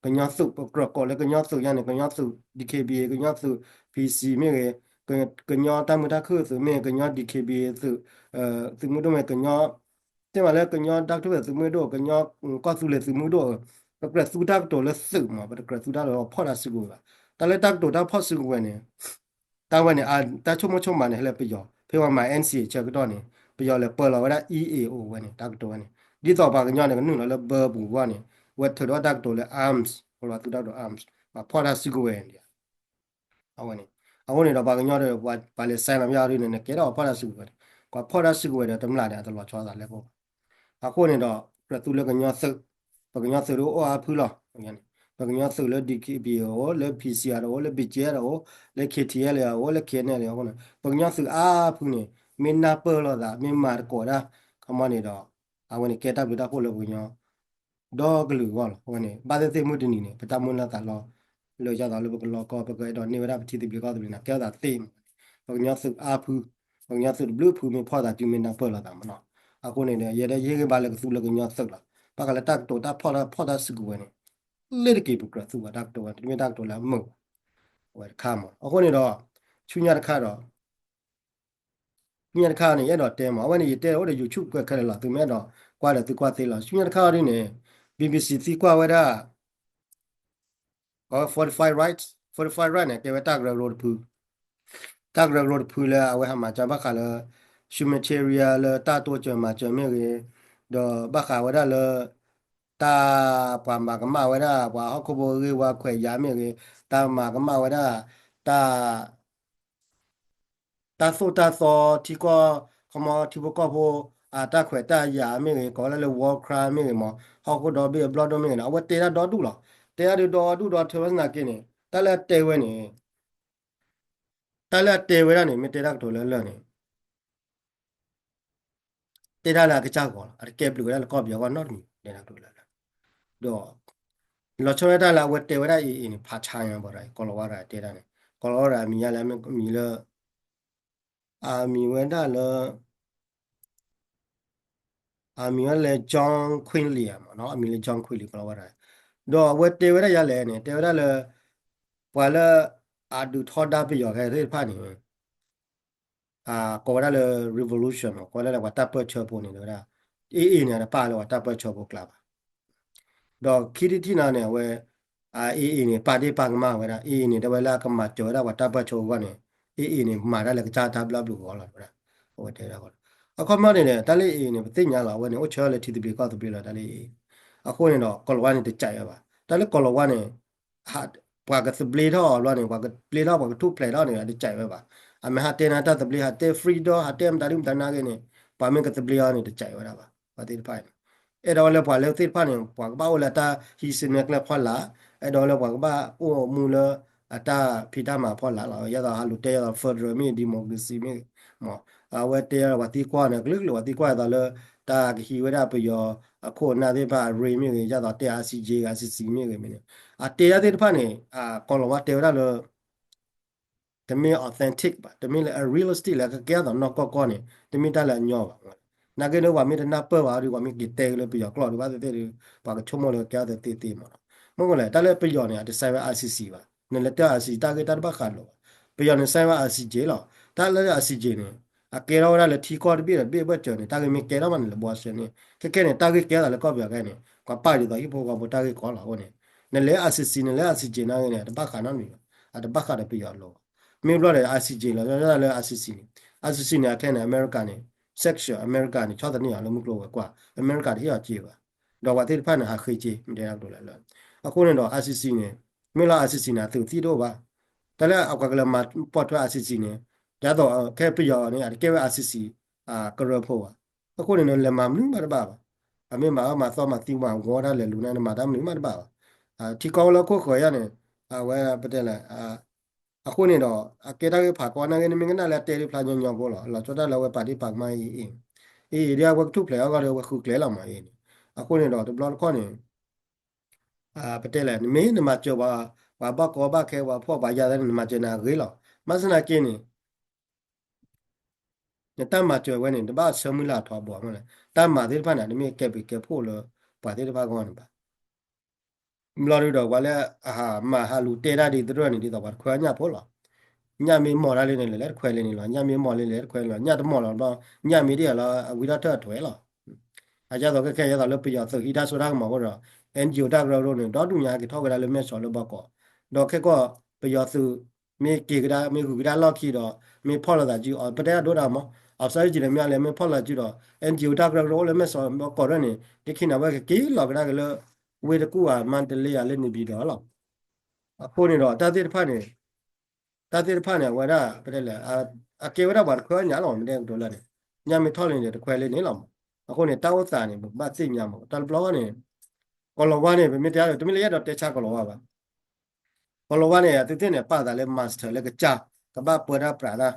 ကညီသုး ပကြၢးကိးလၢကညီသုးယါန့ၣ် ကညီသုး D K B A ကညီသုး P C မ့ၢ်ဂ့ၤ, ကညီတၢ်မုာ်တၢ်ခုၣ်သုးမ့ၢ်ဂ့ၤ ကညီ D K B A သုး, သုးမုၢ်ဒိၣ်မ့ၢ်ကညီ တဲမးလၢကညီတၢ်ကတိၤသုးမုၢ်ဒိၣ် ကညီကီၢ်သူလ့ၤသုးမုၢ်ဒိၣ်, ပကြၢးသူတၢ်ကတိၤလၢသုးမး ပတကြၢးသူတၢ်လၢဖီၣ်တၢ်စုကဝဲၤဘၣ်, တၢ်လၢတၢ်ကတိၤတၢ်ဖီၣ်စုကဝဲၤန့ၣ် တၢ်ဝဲန့ၣ် တၢ်ဆိကမိၣ်ဆိကမးန့ၣ် ဟဲလၢပယီၤ ဖဲပှၤမၤ N C A ဆၢကတီၢ်န့ၣ် ပယီၤလဲၤပၢလီၤဝဲဒၣ် E A O ဝဲန့ၣ် တၢ်ကတိၤဝဲန့ၣ် ဒ်သိးပှၤကညီန့ၣ် ကနုာ်လီၤလၢဘၢပူၤအဂီၢ်န့ၣ် ဝဲထုးထီၣ်တၢ်ကတိၤလၢ arms ပှၤသူတၢ်ကတိၤ arms ပှၤဖီၣ်တၢ်စုကဝဲၤန့ၣ် အဝဲန့ၣ်, အဃိန့ၣ်ဒီးပှၤကညီဒီး ပှၤလဲၤ sign လီၤမ့ၢ်အီၤဒ်န့ၣ် နကဲထီၣ်ပှၤဖီၣ်တၢ်စုကဝဲၤန့ၣ် ပှၤဖီၣ်တၢ်စုကဝဲၤဒီးတမျၢ်န့ၣ် အတလီၤဆီသးလၢပှၤ အဃိန့ၣ်ဒီး ကြၢးသူလၢကညီသုး, ပကညီသုးဒ်အိၣ်အါဖုလီၤ, ပကညီသုးလၢ D K B A အိၣ်, လၢ P C R တအိၣ်, လၢ B G F တအိၣ်, လၢ K T L တအိၣ်, လၢ K N L တအိၣ်, ပကညီသုးအါဖုန့ၣ် မ့ၢ်နၢ်ပၢၢ်လိာ်သး မ့ၢ်မၤသကိးတၢ် ခီမီန့ၣ်ဒီး အဝဲန့ၣ်ကဲတၢ်ဘျုးတၢ်ဖှိၣ်လၢပကညီ ဒီကလုာ်အဂီၢ်လီၤ. အဝဲန့ၣ် ဘၣ်သ့ၣ်သ့ၣ်မုၢ်တနံၤန့ၣ် ပတၢ်မုၢ်လၢ်သးလီၤ လၢယသးလၢပကလီကီ ပကအဲၣ်ဒိးန့ၢ်ဝဲဒၣ်ပထံသဘျ့ကီၢ်သဘျ့န့ၣ် ကဲထီၣ်သးသ့မး, ပကညီသုးအါဖု, ပကညီသုးတဘျုးဖုမ့ၢ်ဖီၣ်သးတုၤမ့ၢ်နၢ်ပၢၢ်လိာ်သးမးနီၤ. အဃိန့ၣ်ဒီး ယဲဒၣ်ယဟ့ၣ်ဂံၢ်ဘါလၢကသူလၢကညီသုးလီၤ. ဘၣ်ဃးလၢတၢ်ကတိၤတၢ်ဖီၣ်တၢ်ဖီၣ်တၢ်စုကဝဲၤန့ၣ် လ့ၢ်တက့ၤပကြၢးသူဘၣ်တၢ်ကတိၤဝဲ တမ့ၢ်တၢ်ကတိၤလၢအမုာ်ဘၣ်. အဝဲတခါမး အဃိန့ၣ်ဒီး ဆူညါတခါဒီး ဆူညါတခါန့ၣ် ယအဲၣ်ဒိးတဲမး အဝဲန့ၣ် ယတဲအိၣ်ဒီး YouTube ကွဲးခဲလၢာ်လီၤ. သုမ့ၢ်အဲၣ်ဒိးကွၢ်ဒီးသုကွၢ်သ့လီၤ. ဆူညါတခါအီၤဒ်န့ၣ် B B C သံကွၢ်ဝဲဒၣ် forty-five rights, forty-five rights န့ၣ် တဲဝဲတၢ်ကရၢကရိတဖု, တၢ်ကရၢကရိတဖုလၢအဝဲဟးမၤစၢၤဘၣ်ဃးလၢ humanitarian လၢတၢ်တိစၢၤမၤစၢၤမ့ၢ်ဂ့ၤ, ဒီးဘၣ်ဃးဝဲဒၣ်လၢ တၢ်ပှၤမၤကမၣ်ဝဲဒၣ် ပှၤဟီၣ်ခိၣ်ဖိဂ့ၢ်ဝါခွဲးယာ်မ့ၢ်ဂ့ၤ, တၢ်မၤကမၣ်ဝဲဒၣ် တၢ် တၢ်သိၣ်တၢ်သီထံကီၢ် ခီမီထံဖိကီၢ်ဖိ အတၢ်ခွဲးတၢ်ယာ်မ့ၢ်ဂ့ၤ ကိးဝဲဒၣ်လၢ war crime မ့ၢ်ဂ့ၤမး ဟီၣ်ခိၣ်ဒီဘ့ၣ်အဘျီၣ်ဒိၣ်မ့ၢ်ဂ့ၤန့ၣ် အဝဲတဲဒၣ်ဒီဒူၣ်လီၤ. တဲဒၣ်ဒုးဒီဒူၣ်ဒီထၢဝဲသနာ်က့န့ၣ် တၢ်လၢအတဲဝဲန့ၣ် တၢ်လၢအတဲဝဲဒၣ်န့ၣ် မ့ၢ်တဲတၢ်ကတိၤလၢလၢာ်န့ၣ် တဲဒၣ်လၢအကစၢ်ဂီၤလီၤ. အတကဲဘျုးဝဲဒၣ်လၢကီၢ်ပယီၤအဂီၢ်နီတမံၤ တဲဒၣ်ကတိၤလၢလၢာ် ဒီး လီၤဆီဒၣ်တၢ်လၢအဝဲတဲဝဲဒၣ် A A န့ၣ် ဖးဆါညါဘၣ်ဒီး ကီၤလၤဝါဒီးတဲဒၣ်န့ၣ် ကီၤလၤဝါဒီးအမံၤညါလၢအမံၤလၢ အမံၤဝဲဒၣ်လၢ အမံၤဝဲလၢ John Quinley မးနီၤ အမံၤလၢ John Quinley ကီၤလၤဝါဒီး ဒီးအဝဲတဲဝဲဒၣ်ယၤလဲၣ်န့ၣ် တဲဝဲဒၣ်လၢ ပှၤလၢ အဒုးထီဒါပယီၤခဲသ့ၣ်တဖၣ်န့ၣ် ကိးဝဲဒၣ်လၢ revolution မး ကိးဝဲဒၣ်လၢပှၤတၢ်ပၢၢ်ဆၢဖိန့ၣ် တဲဝဲဒၣ် A A န့ၣ် တပာ်လၢပှၤတၢ်ပၢၢ်ဆၢဖိကျါဘၣ်. ဒီးခံထံၣ်တထံၣ်န့ၣ်န့ၣ် အဝဲ A A န့ၣ် ပာ်ဒ့ၣ်ပာ်ကမၣ်ဝဲဒၣ် A A န့ၣ် တဲဝဲလၢအကမၤစၢၤဝဲဒၣ်ပှၤတၢ်ပၢၢ်ဆၢဖိအဂီၢ်န့ၣ် A A န့ၣ် မၤတၢ်လၢကစၢ်တၢ်ဘျၣ်ဘျုးဂီၢ်လီၤ တဲဝဲဒၣ် အဝဲတဲဝဲဒၣ် အခီပညီန့ၣ် တၢ်လၢ A A န့ၣ် ပသ့ၣ်ညါလီၤ အဝဲန့ၣ် အိၣ်ဆၢလၢထံသဘျ့ကီၢ်သဘျ့လီၤ တၢ်လၢ A A အဃိန့ၣ်ဒီး ကီၤလၤဝါန့ၣ် တစဲးဝဲဘၣ် တၢ်လၢကီၤလၤဝါန့ၣ် ပှၤကသဘျ့ထီၣ်အီၤဘျီန့ၣ် ပှၤကပျ့ထီၣ် ပှၤကထူၣ်ဖျဲးထီၣ်န့ၣ် အတစဲးဝဲဘၣ်. အမ့ၢ်ဟးတဲနၤတၢ်သဘျ့ ဟးတဲ freedom ဟးတဲမတၤဒုမတၤနၢ်ဂ့ၤန့ၣ် ပှၤမ့ၢ်ကသဘျ့အီၤန့ၣ် တစဲးဝဲဒၣ်ဘၣ် ပှၤသ့ၣ်တဖၣ်န့ၣ် အဲၣ်ဒိးလၢပှၤလၢသ့ၣ်တဖၣ်န့ၣ် ပှၤကဘၣ်အိၣ်လၢတၢ်ဟံးစုနဲၣ်ကျဲဖီလာ် အဲၣ်ဒိးလၢပှၤကဘၣ်အိၣ်မူလၢ အတၢ်ဖံးတၢ်မၤဖီလာ်လီၤ. ယဲသိးဟးလူၤတဲယဲသိး federal မ့ၢ် democracy မ့ၢ်ဂ့ၤ မး အဝဲတဲပှၤသံကွၢ်န့ၣ် ကလုာ်ကလုာ်ပှၤသံကွၢ်ယဲသိးလၢ တၢ်ကဟံးဝဲဒၣ်ပယီၤအခိၣ်အနၢ်သ့ၣ်တဖၣ်အရ့မ့ၢ်ဂ့ၤ ယဲသိးတဲ I C J I C C မ့ၢ်ဂ့ၤမ့ၢ်န့ၣ် အတဲဒၣ်သ့ၣ်တဖၣ်န့ၣ် ကီၤလၤဝါတဲဝဲဒၣ်လၢ တမ့ၢ် authentic ဘၣ် တမ့ၢ်လၢအ realistic လၢကကဲထီၣ်သးနီၢ်ကီၢ်ကီၢ်န့ၣ် တမ့ၢ်တၢ်လၢအညီဘၣ်. နာ်က့န့ၣ် ပှၤမ့ၢ်တနၢ်ပၢၢ်ဘၣ်ဒီး ပှၤမ့ၢ်က့ၤတဲက့ၤလၢပယီၤကျိာ်ဒီး ဘၣ်သ့ၣ်သ့ၣ်ဒီး ပှၤကဆိကမိၣ်လၢကကဲထီၣ်သးသ့သ့မးလီၤ. မ့ၢ်ကလဲၣ် တၢ်လၢပယီၤန့ၣ် အတစဲးဝဲ I C C ဘၣ်. နလဲၤတဲ ICC တၢ်ဂ့ၢ်တၢ်တဘၣ်ဃးလိာ်ဘၣ်. ပယီၤန့ၣ် စဲဘၣ် ICJ လီၤ. တၢ်လၢ ICJ န့ၣ် အကဲထီၣ်ဝဲဒၣ်လၢထံကီၢ်တဘ့ၣ်ဒီးတဘ့ၣ်ဘၢၣ်စၢၤန့ၣ် တၢ်ဂ့ၢ်မ့ၢ်ကဲထီၣ်ဘၣ်န့ၣ် လၢဘီစဲန့ၣ် ခဲခဲန့ၣ် တၢ်ဂ့ၢ်ကဲထီၣ်သးလၢကီၢ်ပယီၤခဲန့ၣ် ပှၤပာ်ဒ်သိးဟံၣ်ဖိဃီဖိတၢ်ဂ့ၢ်ကီလီၤ. အဃိန့ၣ် နလဲၤ ICC နလဲၤ ICJ နာ်ဂ့ၤန့ၣ် အတဘၣ်ဃးနီတမံၤဘၣ်. အတဘၣ်ဃးဒီးပယီၤလိာ်ဘၣ်. မ့ၢ်ဘျီဒီး ICJ လီၤ လၢ ICC န့ၣ် ICC န့ၣ် အခဲန့ၣ် အမဲရကၤန့ၣ် sanction အမဲရကၤန့ၣ် ဆီၣ်သနံးအီၤလၢမုၢ်ကျိၤဝဲၤကွာ် အမဲရကၤတဟ့ၣ်အီၤစ့ဘၣ်. ဒီးပှၤသ့ၣ်တဖၣ်န့ၣ် ဟးဃ့စ့ မ့ၢ်တဲဒၣ်ကတိၤလၢလၢ အဃိန့ၣ်ဒီး ICC န့ၣ် မ့ၢ်လီၤ ICC န့ၣ် အသုးသံၣ်တအိၣ်ဘၣ်. တၢ်လၢအပှၤကလဲၤမၤပိာ်ထွဲ ICC န့ၣ် ဒ်သိးခဲပယီၤန့ၣ် အတကဲဝဲ ICC ကရၢဖိဘၣ်. အဃိန့ၣ် နလဲၤမၤမနုၤမးတဘၣ်ဘၣ်. အမ့ၢ်မၤအၢမၤသီမၤသံမၤဂီၤတၢ်လဲၤလူၤန့ၣ် နမၤတၢ်မနုၤမးတဘၣ်ဘၣ်. ထံကီၢ်လၢခိၣ်ဃၢၤယါန့ၣ် အဝဲပတဲလဲၣ် အဃိန့ၣ်ဒီး အကဲတၢ်ဂ့ၢ်ဖးကီနာ်ဂ့ၤ နမ့ၢ်ကနၣ်လၢအတဲဒ်ဖျါညီညီဖိလီၤ. လီၤဆီဒၣ်လၢအဝဲပာ်ဒ့ၣ်ပာ်ကမၣ်အံၤအံၤ အံၤဒ်အဝဲကထူၣ်ဖျဲးအဂီၢ်ဒီး အဝဲဃုကျဲလီၤမးအံၤန့ၣ်. အဃိန့ၣ်ဒီး တဘျီတခီၣ်န့ၣ် ပတဲလဲၣ် နမ့ၢ်နမၤစၢၤပှၤ ပှၤဘၣ်ကီဘၣ်ခဲ ပှၤဖှီၣ်ပှၤယာ်သ့ၣ်န့ၣ် နမၤစၢၤန့ၣ်အဂ့ၤလီၤ. ဘၣ်ဆၣ်သနာ်က့န့ၣ် နတၢ်မၤစၢၤဝဲန့ၣ် တဘၣ်ဆၢမုၢ်လၢ်ထီဘိမ့ၢ်လဲၣ်. တၢ်မၤသ့ၣ်တဖၣ်န့ၣ် တမ့ၢ်ကဲပှ့ၤကဲဖှိၣ်လၢ ပှၤသ့ၣ်တဖၣ်အဂီၢ်န့ၣ်ဘၣ်. ဘျီဒုဒီး ပှၤလၢအဟးမၤဟးလူၤတဲတၢ်ဒ်သိးတဖၣ်န့ၣ် ဒ်သိးပှၤတခွဲးအညၣ်ဖိလီၤ. ညၣ်မ့ၢ်မီၢ်တၢ်လံန့ၣ် လဲၤတခွဲးလံန့ၣ်လီၤ. ညၣ်မ့ၢ်မီၢ်လံလဲၤတခွဲးလံလီၤ. ညၣ်တမီၢ်လီၤဘျီ ညၣ်မ့ၢ်ဒ်အလီၤ အဝံထီၣ်ထၢၣ်အထွဲလီၤ. အဒ်သိးခဲခဲအံၤဒ်သိးလၢပယီၤသုးဟံးတၢ်စိတၢ်ကမီၤအဃိဒီး NGO တၢ်ကရၢကရိန့ၣ် ဒီဒူၣ်ညါဟဲက့ၤထီၣ်ကဒါလၢမဲၢ်ဆီးလၢဘီကီး, ဒီးခဲကီၢ်ပယီၤသုး မ့ၢ်က့ၤကဒါ မ့ၢ်ဂုၤကဒါလီၢ်ခံဒီး မ့ၢ်ဖီၣ်လိာ်သးစု အပတဲအဒိဒၣ်မး အစၢ်ယံက့ၤဒီးမ့ၢ်အလဲၤမ့ၢ်ဖီၣ်လိာ်သးစုဒီး NGO တၢ်ကရၢကရိအိၣ်လၢမဲၢ်ဆီးဘီကီးဒၣ်န့ၣ် တခီန့ၣ် အဝဲကက့ၤလီၤကဒါက့ၤလၢ ဝ့ၢ်တကူၣ်ဧါ မါတလ့ဧါ လၢန့ၣ်ပၠံၤဒီးလီၤ. အဃိန့ၣ်ဒီး တၢ်သ့ၣ်တဖၣ်န့ၣ် တၢ်သ့ၣ်တဖၣ်န့ၣ် အဝဲဒၣ် ပတဲလဲၣ် အကဲဝဲဒၣ်ပှၤတခွဲးအညၣ်လီၤ မ့ၢ်တဲကတိၤလၢန့ၣ် ညၣ်မ့ၢ်ထီၣ်လံန့ၣ် တခွဲးလံန့ၣ်လီၤမး. အဃိန့ၣ် တၢ်အိၣ်သးန့ၣ် ပကဘၣ်သ့ၣ်ညါမး တၢ်တဘျီဘၣ်န့ၣ် ကီၤလၤဝါန့ၣ် ပမ့ၢ်တဲအါ တမ့ၢ်လၢယအဲၣ်ဒိးတဲဆါကီၤလၤဝါဘၣ်. ကီၤလၤဝါန့ၣ် အသုသ့ၣ်န့ၣ် ပာ်သးလၢ master လၢကစၢ် ကဘၣ်ပၢတၢ်ပြးတၢ်.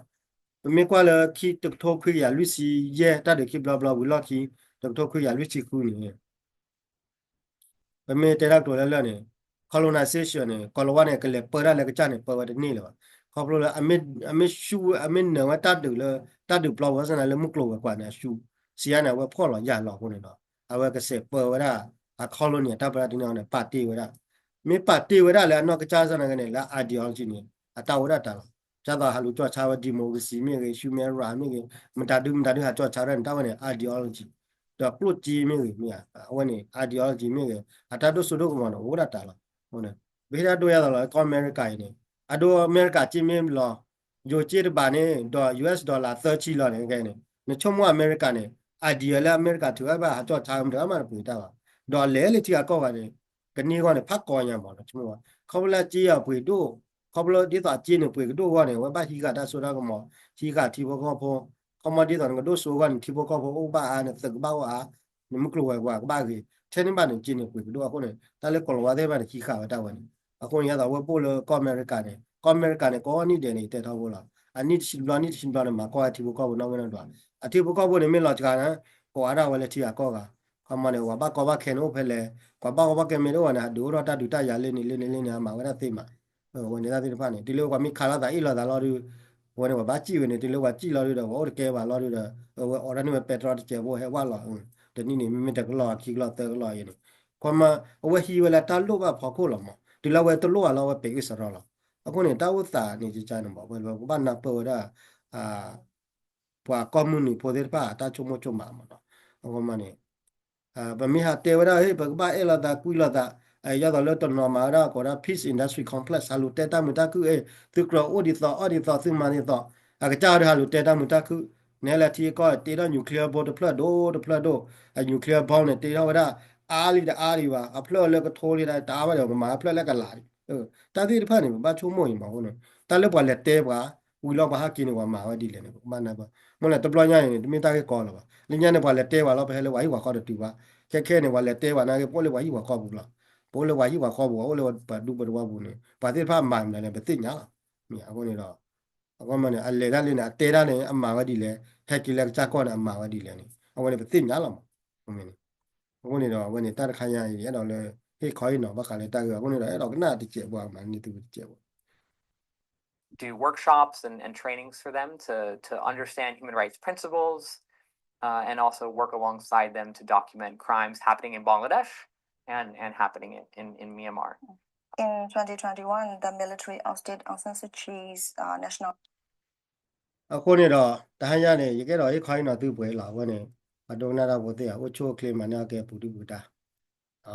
ပမ့ၢ်ကွၢ်လၢခံတကထိခွံကယၤလွံၢ်ဆံယဲၢ် တၢ်ဒုးခံဘျီဘျီဝံၤလီၢ်ခံ တကထိခွံကယၤလွံၢ်ဆံဃုန့ၣ် ပမ့ၢ်တဲတၢ်ကတိၤလၢလၢာ်န့ၣ် colonization န့ၣ် ကီၤလၤဝါန့ၣ် ကလဲၤပၢတၢ်လၢကစၢ်န့ၣ် ပၢဝဲတန့ၢ်လၢၤဘၣ်. ခီဖျိလၢ အမ့ၢ်ဆူ အမ့ၢ်နၢၤဝဲတၢ်ဒုးလၢ တၢ်ဒုးပျီဝဲစ့ၢ်န့ၣ် လၢမုၢ်ကျိၤဝဲၤကွာ်န့ၣ် အဆူ စံးယါန့ၣ် အဝဲဖှီၣ်လီၤယာ်လီၤအဃိန့ၣ်ဒီး အဝဲကစဲးပၢဝဲဒၣ် အ colony န့ၣ် တၢ်ပၢတၢ်တန့ၢ်အီၤန့ၣ် ပာ်တ့ၢ်ဝဲဒၣ် မ့ၢ်ပာ်တ့ၢ်ဝဲဒၣ်လၢအနီၢ်ကစၢ်စ့ၢ်န့ၣ် လၢ ideology န့ၣ် အတၢ်အိၣ်ဒၣ်တၢ်လီၤ. ဒ်သိးဟးလူၤကၠီၣ်ဆါဝဲ democracy မ့ၢ်ဂ့ၤ human right မ့ၢ်ဂ့ၤ မတၤဒုမတၤဒုဟးကၠီၣ်ဆါဝဲဒၣ်န့ၣ် တၢ်ဝဲန့ၣ် ideology ဒီးကျိၣ်စ့မ့ၢ်ဂ့ၤမ့ၢ်ဧါ အဝဲန့ၣ် ideology မ့ၢ်ဂ့ၤ အတၢ်ဒိၣ်စိဒိၣ်ကမီၤန့ၣ် အိၣ်ဒၣ်တၢ်လီၤ. ပဟ့ၣ်ဒၣ်ဒိယါသးလီၤ ကီၢ်အမဲရကၤအံၤန့ၣ် အဒိအမဲရကၤစ့မ့ၢ်လီၤ ယိၤစ့တဘးန့ၣ် ဒီး US dollar သၢဆံလီၤန့ၣ် ခဲအံၤန့ၣ် နဆိကမိၣ်အမဲရကၤန့ၣ် idea လၢအမဲရကၤထုးအဘၣ်ဟးကၠီၣ်ဆါမတၤမးတပှ့ၤတၢ်ဘၣ်. ဒီးလဲၤလၢထံဂၤကီၢ်ဂၤန့ၣ် ကန့ၢ်ဂီၢ်န့ၣ် ဖးကီညါမး ဆိကမိၣ်ဘၣ် ခီဖျိလၢအစ့အပှ့ၤဒိၣ် ခီဖျိဒ်သိးအစ့န့ၣ် ပှ့ၤကဒိၣ်အဂီၢ်န့ၣ် အဝဲဘၣ်ဟံးဃာ်တၢ်စိတၢ်ကမီၤ ဟံးဃာ်ထံဖိကီၢ်ဖိ ခီမီဒ်သိးနကဒိၣ်စိအဂီၢ်န့ၣ် ထံဖိကီၢ်ဖိအိၣ်ကဘၣ်အါ နသုးကဘၣ်အိၣ်အါ နမုၢ်ကျိၤဝဲၤကွာ်ကဘၣ်ဂ့ၤ ထဲန့ၣ်ဘၣ်န့ၣ် စ့န့ၣ်ပှ့ၤကဒိၣ်အဃိန့ၣ် တၢ်လၢကီၤလၤဝါသ့ၣ်တဖၣ်န့ၣ် ဟံးဃာ်ဝဲတၢ်ဝဲန့ၣ် အဃိန့ၣ် ယါသးဝဲပိၢ်လၢကီၢ်အမဲရကၤန့ၣ် ကီၢ်အမဲရကၤန့ၣ် ကိးနံၣ်ဒဲးန့ၣ် ယတဲထီဘိလီၤ အနံၣ်တဆံတဘျီ နံၣ်တဆံတဘျီန့ၣ် မၤကီၢ်ဝဲထံဖိကီၢ်ဖိနီၣ်ဝဲနီၣ်ဒွး အထံဖိကီၢ်ဖိန့ၣ် မ့ၢ်လီၤစှၤန့ၣ် ကိးအါဒၣ်ဝဲလၢထံဂၤကီၢ်ဂၤ ခီမီန့ၣ် ပှၤဘၣ်ကီဘၣ်ခဲန့ၣ်အိၣ်ဖဲလဲၣ် ပှၤဘၣ်ကီဘၣ်ခဲမ့ၢ်တအိၣ်ဘၣ်န့ၣ် ဟးဒုးအိၣ်ထီၣ်တၢ်ဒုးတၢ်ယၤလၢန့ၣ်လၢန့ၣ်လၢန့ၣ် အမၤဝဲဒၣ်သ့မး အဝဲန့ၣ်တၢ်သ့ၣ်တဖၣ်န့ၣ် တုၤလၢပှၤမ့ၢ်ခးလိာ်သးအ့ၣ်လိာ်သးလီၤဒုး အဝဲန့ၣ် ပှၤဘၣ်စံၣ်ဝဲန့ၣ် တုၤလၢပှၤစံၣ်လီၤဒုးဒီး ပှၤအိၣ်တကဲဘၣ်လီၤဒုးဒီး အဝဲအိးထီၣ်န့ၢ်ဝဲပဲတြီတစဲးဖိဟဲဝဲလီၤ တနံၣ်န့ၣ် မ့မ့ၢ်တကလီၢ်ခံကလီၢ်သၢကလီၢ်အံၤန့ၣ် ခီမီ အဝဲဟံးဝဲလၢတၢ်လိၣ်ဘၣ်ဖီခိၣ်လီၤမး တုၤလၢအဝဲတလိၣ်ဘၣ်လီၤ အဝဲပဲာ်အုၣ်စရီလီၤ အဃိန့ၣ် တၢ်အိၣ်သးန့ၣ် ကကါန့ၣ်မး ပကဘၣ်နၢ်ပၢၢ်ဝဲဒၣ် ပှၤကီၢ်မုၢ်နုာ်ဖိသ့ၣ်တဖၣ် အတၢ်ဆိကမိၣ်ဆိကမးမးနီၤ အဃိမးန့ၣ် ပမ့ၢ်ဟးတဲဝဲဒၣ် ပကဘၣ်အဲၣ်လိာ်သးကွံလိာ်သး ယါသိးလၢတနီၤမၤဝဲဒၣ်ကိးဝဲဒၣ် Peace Industry Complex ဟးလူၤတဲတၢ်မုာ်တၢ်ခုၣ်အ့ၣ် သုကြၢးအိၣ်ဒ်သိး အီၣ်ဒ်သိး သုမၤဒ်သိး အကစၢ်ဒုးဟးလူၤတဲတၢ်မုာ်တၢ်ခုၣ် နဲလၢထံကီၢ်တ့ထီၣ် nuclear bomb တဖျၢၣ်ဒိၣ်တဖျၢၣ်ဒိၣ် အ nuclear bomb န့ၣ် တ့ထီၣ်ဝဲဒၣ် အါလံတအါဒံးဘၣ် အဖျၢၣ်လၢကထိလံတအါဘၣ်ဒီး ကမၤအဖျၢၣ်လၢကလးဒံး တၢ်သ့ၣ်တဖၣ်န့ၣ် ပဘၣ်ဆိကမိၣ်အံၤမးအဃိန့ၣ် တၢ်လၢပှၤလဲၤတဲပှၤ ဝံၤလီၤပှၤဟဲက့ၤန့ၣ် ပှၤမၤဝဲဒ်လဲၣ်န့ၣ် ပကဘၣ်နၢ်ပၢၢ် မ့ၢ်လဲၣ်တဘျီညါန့ၣ် တမ့ၢ်တၢ်ဂ့ၢ်ကီလၢၤဘၣ် လၢညါန့ၣ် ပှၤလဲၤတဲပှၤလီၤ ပဟဲလၢပှၤဟံၣ်ပှၤဃီတတုၤဘၣ် ခဲခဲန့ၣ် ပှၤလဲၤတဲပှၤနာ်က့ ပအိၣ်လၢပှၤဟံၣ်ပှၤဃီပူၤလီၤ ပအိၣ်လၢပှၤဟံၣ်ပှၤဃီပူၤ ပအိၣ်လၢပှၤဒူပှၤတဝီပူၤန့ၣ် ပှၤသ့ၣ်တဖၣ်မၤမနုၤလဲၣ် ပသ့ၣ်ညါလီၤ အဃိန့ၣ်ဒီး အဃိမးန့ၣ် အလဲၤတၢ်လံန့ၣ် အတဲတၢ်န့ၣ် အမၤဝဲဒ်လဲၣ် ဟဲက့ၤလၢကစၢ်ကီၢ်န့ၣ် အမၤဝဲဒ်လဲၣ်န့ၣ် အဝဲန့ၣ် ပသ့ၣ်ညါလီၤမး အဃိန့ၣ်ဒီး အဝဲန့ၣ် တၢ်တခါညါအံၤ အဲၣ်ဒိးလၢ ဟ့ၣ်ခီဟ့ၣ်နီၤဘၣ်ဃးလၢတၢ်ဂ့ၢ် အဃိန့ၣ်ဒီး အဲၣ်ဒိးကနၣ်တစဲးဖိ မၤန့ၢ်သုတစဲးဖိ do workshops and, and trainings for them to, to understand human rights principles uh, and also work alongside them to document crimes happening in Bangladesh and, and happening in, in, in Myanmar. in twenty twenty-one, the military ousted Aung San Suu Kyi's uh, national အဃိန့ၣ်ဒီး တဟါညါန့ၣ် ယကအဲၣ်ဒိးဟ့ၣ်ခီဟ့ၣ်နီၤသုပှဲၤလီၤ အဝဲန့ၣ် ပှၤဒိကနၣ်တၢ်ဖိသ့ၣ်ဧါ အိၣ်ဆူၣ်အိၣ်ချ့မၤန့ၢ်အီၣ်ကဲပူၤဒုၣ်ပူၤဒါ, အ